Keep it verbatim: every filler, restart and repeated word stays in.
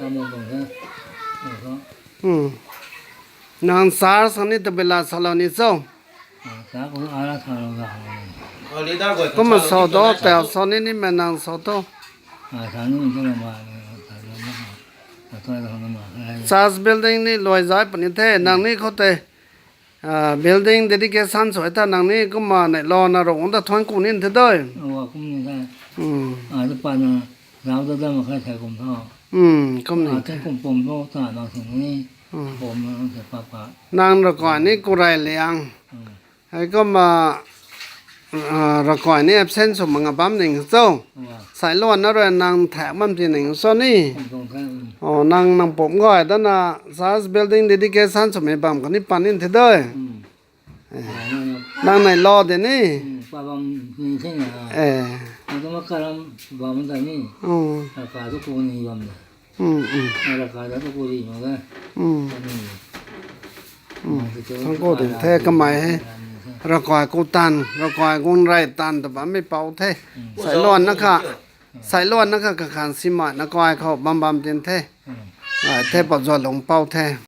Tamu bang the. Oko. Hmm. Nang church khang ni tabui la salou ni cho. Ah, sa ko ara sa lo ga. Kumna sa do, tau sa ni ni mei nang sa to. Ah, sa ni ni ma, sa lo ma. Sa to lo ma. Church building ni luai zai puni the, nang ni khou tei. Ah, building dedication sw ta nang ni kumna nei lo na rong ta thuan ku nin the doi. Awa kum ni the. Hmm. Ah, ta pa na, rau ta da ma khai sai kum tho. Hmm, kum ni. Ah, ta kum pum tho, ta na sing ni. Hmm. Pum na se pa pa. Nang Ravkai ni kurai liang. Hmm. Hei kumna, ah, Ravkai ni absent sw mak nga bam ning cho. Awa. Sai luan na rui nang thak bam ti ning cho ni. Kum tong the, hmm. Oh, nang nang pum gay da na church building dedication swmei bam kani pan nin the doi. Hmm. Eh. Ah, nang, nang. Nang nei lo de ni. Hmm, pa bam ni the na. Eh. Nang ta ma karam bam da ni. Oh. Ka ka tu ko ni bam da. Hmm, hmm. Nang ra ka da tu ko ri ma ga. Hmm. Ani. Hmm. Nang tu tu Thang ko tu din ka the ra kamei ni he. Ka ni the. Ravkai ku tan, Ravkai gun rai tan ta bammei pou the. Hmm. Sai luan na kha. Sai luan na kha kakhan simei na kai khou bam bam tin the. Hmm. Ai the pou zualung pou the.